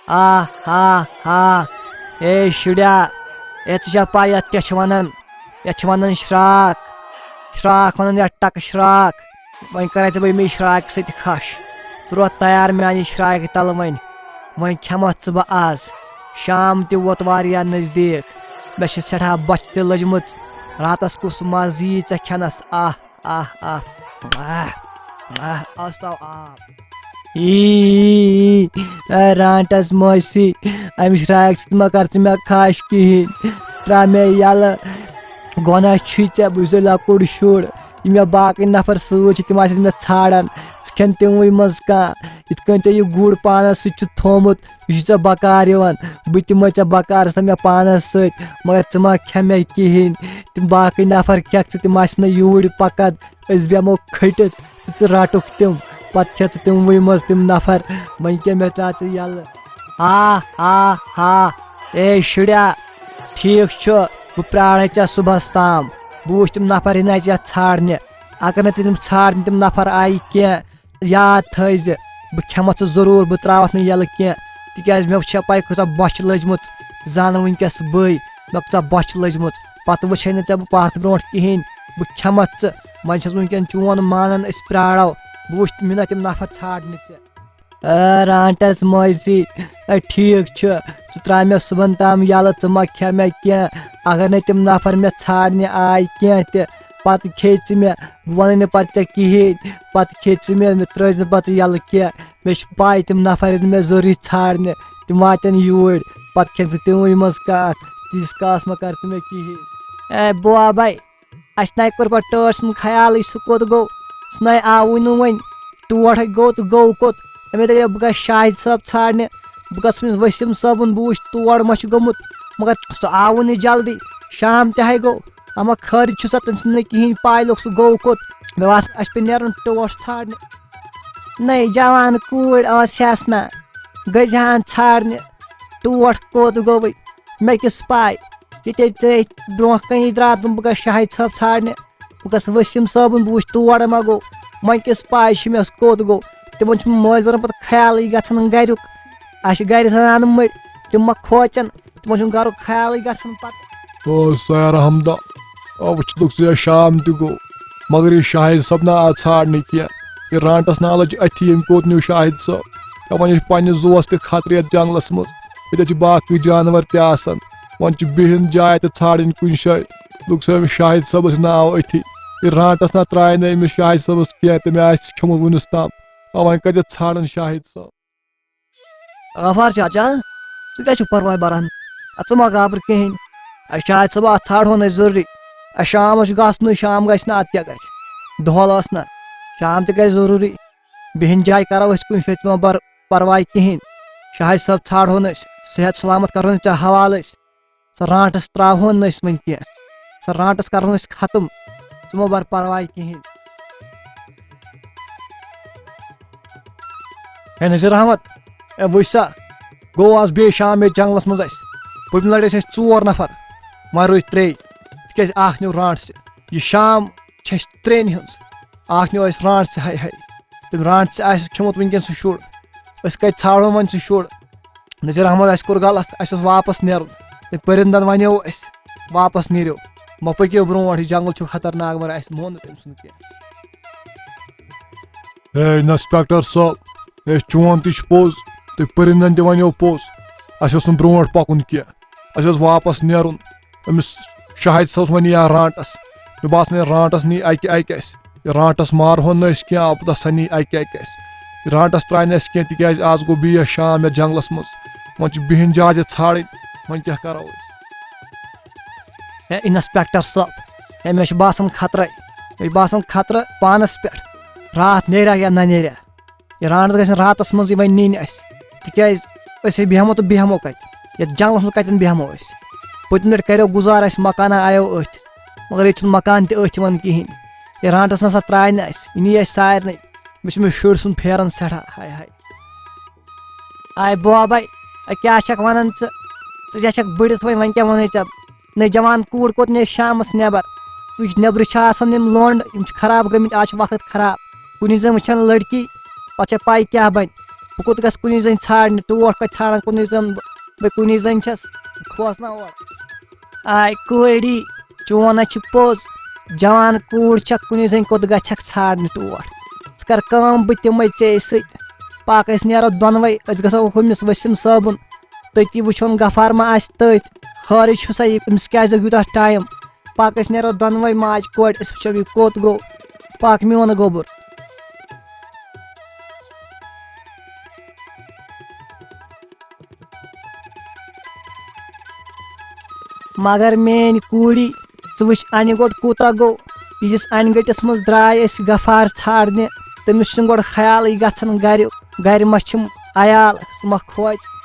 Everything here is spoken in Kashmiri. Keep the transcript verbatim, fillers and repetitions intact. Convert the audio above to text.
آ، ہا، ہا۔ اے شُریا، اے، ژٕ چھےٚ پَے یَتھ کیٛاہ چھِ وَنان؟ یَتھ چھِ وَنان شرٛاکھ۔ شرٛاکھ وَنان یَتھ، ٹَکہٕ شرٛاکھ۔ وۄنۍ کَرَے ژےٚ بہٕ ییٚمہِ شرٛاکہِ سۭتۍ خَش۔ ژٕ روز تیار میٛانہِ شرٛاکہِ تَلہٕ وۄنۍ۔ وۄنۍ کھٮ۪مَتھ ژٕ بہٕ آز۔ شام تہِ ووت واریاہ نزدیٖک۔ مےٚ چھِ سٮ۪ٹھاہ بۄچھِ تہِ لٔجمٕژ۔ راتَس کُس مَزٕ یی ژےٚ کھٮ۪نَس؟ آہ، آہ، آہ۔ آہ، آہ، آز ژاو آب۔ ای، اے رانٹس مٲسی، امہِ شرایک سۭتۍ مہ کر ژٕ مےٚ خاش کِہیٖنۍ۔ ژٕ ترٛاو مےٚ یَلہٕ۔ گۄناہ چھُے ژےٚ، بہٕ چھُسے لۄکُٹ شُر۔ یِم مےٚ باقٕے نفر سۭتۍ چھِ، تِم آسن مےٚ ژھانڈان۔ ژٕ کھٮ۪ن تِموٕے منٛز کانٛہہ۔ یِتھ کٔنۍ ژےٚ یہِ گُر پانس سۭتۍ چھُ تھومُت، یہِ چھُ ژےٚ بکار یِوان۔ بہٕ تہِ دِمے ژےٚ بکار، ژٕ تھاو مےٚ پانس سۭتۍ۔ مگر ژٕ مہ کھےٚ مےٚ کِہیٖنۍ۔ تِم باقٕے نفر کھٮ۪کھ ژٕ، تِم آسن نہٕ یوٗرۍ پکان۔ أسۍ بیٚہمو کھٔٹِتھ تہٕ ژٕ رَٹُکھ تِم۔ پَتہٕ کھےٚ ژٕ تِموٕے منٛز تِم نفر۔ وۄنۍ کیٛاہ، مےٚ ترٛاو ژٕ یَلہٕ۔ ہا، ہا، ہا۔ اے شُریا، ٹھیٖک چھُ، بہٕ پرٛارَے ژےٚ صُبحَس تام۔ بہٕ وٕچھِ تِم نفر یِنہ ژےٚ ژھانڈنہِ۔ اگر نہٕ تِم ژھانڈنہِ تِم نفر آیہِ کینٛہہ، یاد تھٲیزِ، بہٕ کھٮ۪مَتھ ژٕ ضروٗر، بہٕ ترٛاوَتھ نہٕ یَلہٕ کینٛہہ، تِکیٛازِ مےٚ چھےٚ پَے کۭژاہ بۄچھِ لٔجمٕژ، زانہٕ وٕنۍکٮ۪س بٕے، مےٚ کۭژاہ بۄچھِ لٔجمٕژ۔ پَتہٕ وٕچھے نہٕ ژےٚ بہٕ پَتھ برونٛٹھ کِہیٖنۍ، بہٕ کھٮ۪مَتھ ژٕ۔ وۄنۍ چھَس وٕنۍکٮ۪ن چون مانان، أسۍ پرٛارو، بہٕ وٕچھِ مےٚ تِم نفر ژھانڈنہِ ژےٚ۔ اے رانٹس مٲسی، اے ٹھیٖک چھُ، ژٕ ترٛاو مےٚ صُبحن تام یَلہٕ، ژٕ مہ کھےٚ مےٚ کینٛہہ۔ اگر نہٕ تِم نفر مےٚ ژھانڈنہِ آے کینٛہہ تہِ، پتہٕ کھے ژٕ مےٚ، بہٕ وَنَے نہٕ پتہٕ ژےٚ کِہیٖنۍ۔ پتہٕ کھے ژٕ مےٚ، مےٚ ترٛٲوزِ نہٕ پتہٕ ژٕ یَلہٕ کینٛہہ۔ مےٚ چھِ پَے تِم نفر یِن مےٚ ضروٗری ژھانڈنہِ، تِم واتن یوٗرۍ، پتہٕ کھٮ۪کھ ژٕ تِموٕے منٛز کانٛہہ۔ تیٖتِس کالَس مہ کر ژٕ مےٚ کِہیٖنۍ۔ اے بوبے، اَسہِ نَے کوٚر پَتہٕ ٹٲٹھ سُنٛد خیالٕے، سُہ کوٚت گوٚو؟ سُہ نَے آوٕے نہٕ وۄنۍ۔ ٹوٹھ گوٚو تہٕ گوٚو کوٚت؟ أمۍ دَپیو، بہٕ گژھٕ شاہِد صٲب ژھانٛڈنہِ، بہٕ گژھٕ أمِس ؤسیٖم صٲبُن، بہٕ وٕچھِ تور ما چھُ گوٚمُت۔ مگر سُہ آوٕے نہٕ جلدی، شام تہِ ہَے گوٚو۔ اَما خٲرٕے چھُ سا، تٔمۍ سٕنٛز نہٕ کِہیٖنۍ پَے لوٚگ، سُہ گوٚو کوٚت؟ مےٚ باسان، اَسہِ پیٚیہِ نیرُن ٹوٹھ ژھانٛڈنہِ۔ نَے جوان کوٗر ٲس ہٮ۪س نہ، گٔژھ ہَن ژھانٛڈنہِ، ٹوٹھ کوٚت گوٚوُے؟ مےٚ کِس پَے؟ ییٚتے ژےٚ برونٛہہ کَنی درٛاو تِم، بہٕ گژھٕ شاہِد صٲب ژھانٛڈنہِ، بہٕ گژھٕ ؤسیٖم صٲبُن، بہٕ وٕچھِ تور ما گوٚو، وۄنۍ کِس پَے چھِ مےٚ کوٚت گوٚو۔ تِمَن چھُ مٲلۍ وَنان پَتہٕ خیالٕے گژھان گَریُک، اَسہِ چھِ گَرِ زنانہٕ مٔڑۍ، تِم ما کھوژَن، تِمَن چھُنہٕ گَرُک خیالٕے گژھان پَتہٕ۔ او سیر احمدہ، او وٕچھ لوٚگ ژےٚ شام تہِ گوٚو، مگر یہِ شاہِد صٲب نہ آو ژھانٛڈنہِ کینٛہہ، یہِ رانٛٹَس نالہٕ چھِ أتھی، ییٚمۍ کوٚت نیوٗ شاہِد صٲب۔ دَپان یہِ چھِ پنٛنِس زُوَس تہِ خطرٕ یَتھ جنٛگلَس منٛز، ییٚتہِ چھِ باقٕے جانوَر تہِ آسان۔ وۄنۍ چھِ بِہِن جاے تہِ ژھانٛڈٕنۍ کُنہِ جایہِ۔ لوٚگ سُہ أمِس شاہِد صٲبَس ناو أتھی۔ یہِ رانٛٹَس نہ ترٛایہِ نہٕ أمِس شاہِد صٲبَس کینٛہہ، تٔمۍ آسہِ کھیوٚمُت وُنِس تام۔ آ، وۄنۍ کَتٮ۪تھ ژھانٛڈَن شاہِد صٲب؟ غفار چاچا، ژٕ کیٛاہ چھُکھ پَرواے بَران؟ اَدٕ ژٕ مہ گابر کِہیٖنۍ۔ اَسہِ شاہِد صٲب، اَتھ ژھانٛڈہون أسۍ ضروٗری۔ اَسہِ شام چھُ گژھنُے، شام گژھِ نہٕ، اَدٕ کیٛاہ گژھِ؟ دۄہَل ٲس نہ، شام تہِ گژھِ ضروٗری۔ بِہِن جاے کَرو أسۍ کُنہِ جایہِ، ژٕ مہ بَر پَرواے کِہیٖنۍ۔ شاہِد صٲب ژھانٛڈہون أسۍ، صحت سلامت کَرہون ژےٚ حوالہٕ أسۍ۔ سۄ رانٛٹَس ترٛاوہون نہٕ أسۍ وۄنۍ کینٛہہ۔ سۄ رانٛٹَس کَرہون أسۍ ختم۔ ژٕ مہ بَر پَرواے کِہیٖنۍ۔ ہے نذیر احمد، ہے وٕچھ سا، گوٚو آز بیٚیہِ شام ییٚتہِ جنٛگلَس منٛز اَسہِ۔ پٔتمہِ لَٹہِ ٲسۍ اَسہِ ژور نفر، وۄنۍ روٗدۍ ترٛے، تِکیٛازِ اَکھ نیوٗ رانٛٹَس۔ یہِ شام چھِ اَسہِ ترٛٮ۪ن ہٕنٛز۔ اَکھ نیوٗ اَسہِ رانٛٹَس، ہاے ہاے۔ تٔمۍ رانٛٹَس آسہِ کھیوٚمُت وٕنۍکٮ۪ن سُہ شُر۔ أسۍ کَتہِ ژھانٛڈو وۄنۍ سُہ شُر؟ نذیر احمد، اَسہِ کوٚر غلط، اَسہِ اوس واپس نیرُن۔ تٔمۍ پٔرِندن وَنیو اَسہِ، واپس نیٖرِو، مہ پٔکِو برونٛٹھ، یہِ جنگل چھُ خطرناک، مگر اَسہِ مون نہٕ تٔمۍ سُنٛد کینٛہہ۔ ہے انسپیکٹر صٲب، ہے چون تہِ چھُ پوٚز، تہٕ پٔرِندن تہِ وَنیو پوٚز۔ اَسہِ اوس نہٕ برونٛٹھ پَکُن کینٛہہ، اَسہِ اوس واپس نیرُن۔ أمِس شاہد صٲبَس وَنہِ یا رانٛٹَس، مےٚ باسان، یہِ رانٛٹَس نی اَکہِ اَکہِ اَسہِ۔ یہِ رانٛٹَس مارہون نہٕ أسۍ کینٛہہ، البتہ سۄ نی اَکہِ اَکہِ اَسہِ۔ یہِ رانٛٹَس ترٛایہِ نہٕ اَسہِ کینٛہہ، تِکیٛازِ آز گوٚو بیٚیہِ شام یَتھ جنٛگلَس منٛز۔ وۄنۍ چھِ بِہِنۍ جاے یَتھ ژھانٛڈٕنۍ، وۄنۍ کیٛاہ کَرو أسۍ؟ ہے انسپیکٹر صٲب، ہے مےٚ چھُ باسان خطرَے، مےٚ چھُ باسان خطرٕ پانَس پٮ۪ٹھ۔ راتھ نیرِ ہا یا نہ نیرِ ہا۔ یہِ رانٛٹَس گژھِ نہٕ راتَس منٛزٕے وۄنۍ نِنۍ اَسہِ، تِکیٛازِ أسۍ ہے بیٚہمو تہٕ بیٚہمو کَتہِ؟ یَتھ جنٛگلَس منٛز کَتٮ۪ن بیٚہمو أسۍ؟ پٔتمہِ لَٹہِ کَریو گُزار اَسہِ، مکانہ آیو أتھۍ، مگر ییٚتہِ چھُنہٕ مکان تہِ أتھۍ یِوان کِہیٖنۍ۔ یہِ رانٛٹَس نہ سا ترٛایہِ نہٕ اَسہِ، یہِ نِیہِ اَسہِ سارنٕے۔ مےٚ چھُ مےٚ شُرۍ سُنٛد پھیران سٮ۪ٹھاہ، ہاے ہاے۔ آے بوبَے، اے کیٛاہ چھَکھ وَنان ژٕ؟ ژٕ چھَکھ بٔڑِتھ وۄنۍ، وۄنۍ کیٛاہ وَنَے ژےٚ؟ نہ جوان کوٗر کوٚت نیرِ شامَس نٮ۪بر؟ وٕچھ، نٮ۪برٕ چھِ آسان یِم لونڈ، یِم چھِ خراب گٔمٕتۍ، آز چھُ وقت خراب۔ کُنہِ زَن وٕچھان لڑکی، پَتہٕ چھےٚ پَے کیٛاہ بَنہِ۔ بہٕ کوٚت گژھٕ کُنی زٔنۍ ژھانٛڈنہِ؟ ٹوٹھ کَتہِ ژھانٛڈَن کُنی زٔنۍ؟ بہٕ کُنی زٔنۍ چھَس، کھوژ نہ اورٕ۔ آے کوٗری، چون ہا چھُ پوٚز، جوان کوٗر چھَکھ، کُنی زٔنۍ کوٚت گژھکھ ژھانٛڈنہِ ٹوٹھ؟ ژٕ کَر کٲم، بہٕ تہِ یِمَے ژےٚ سۭتۍ۔ پَکھ، أسۍ نیرو دۄنوَے، أسۍ گژھو ہُمِس ؤسِم صٲبُن، تٔتی وٕچھون غفار ما آسہِ تٔتۍ، خٲرٕے چھُ سا یہِ، أمِس کیٛازِ لوٚگ یوٗتاہ ٹایم؟ پَکھ، أسۍ نیرو دۄنوَے ماجہِ کورِ، أسۍ وٕچھو یہِ کوٚت گوٚو۔ پَکھ میون گوٚبُر۔ مگر میٲنۍ کوٗری، ژٕ وٕچھ اَنہِ گوٚٹ کوٗتاہ گوٚو۔ یِتھِس اَنہِ گٔٹِس منٛز درٛاے أسۍ غفار ژھانٛڈنہِ، تٔمِس چھُنہٕ گۄڈٕ خیالٕے گژھان گرِ، گرِ ما چھِم عیال، سُہ ما کھوژِ۔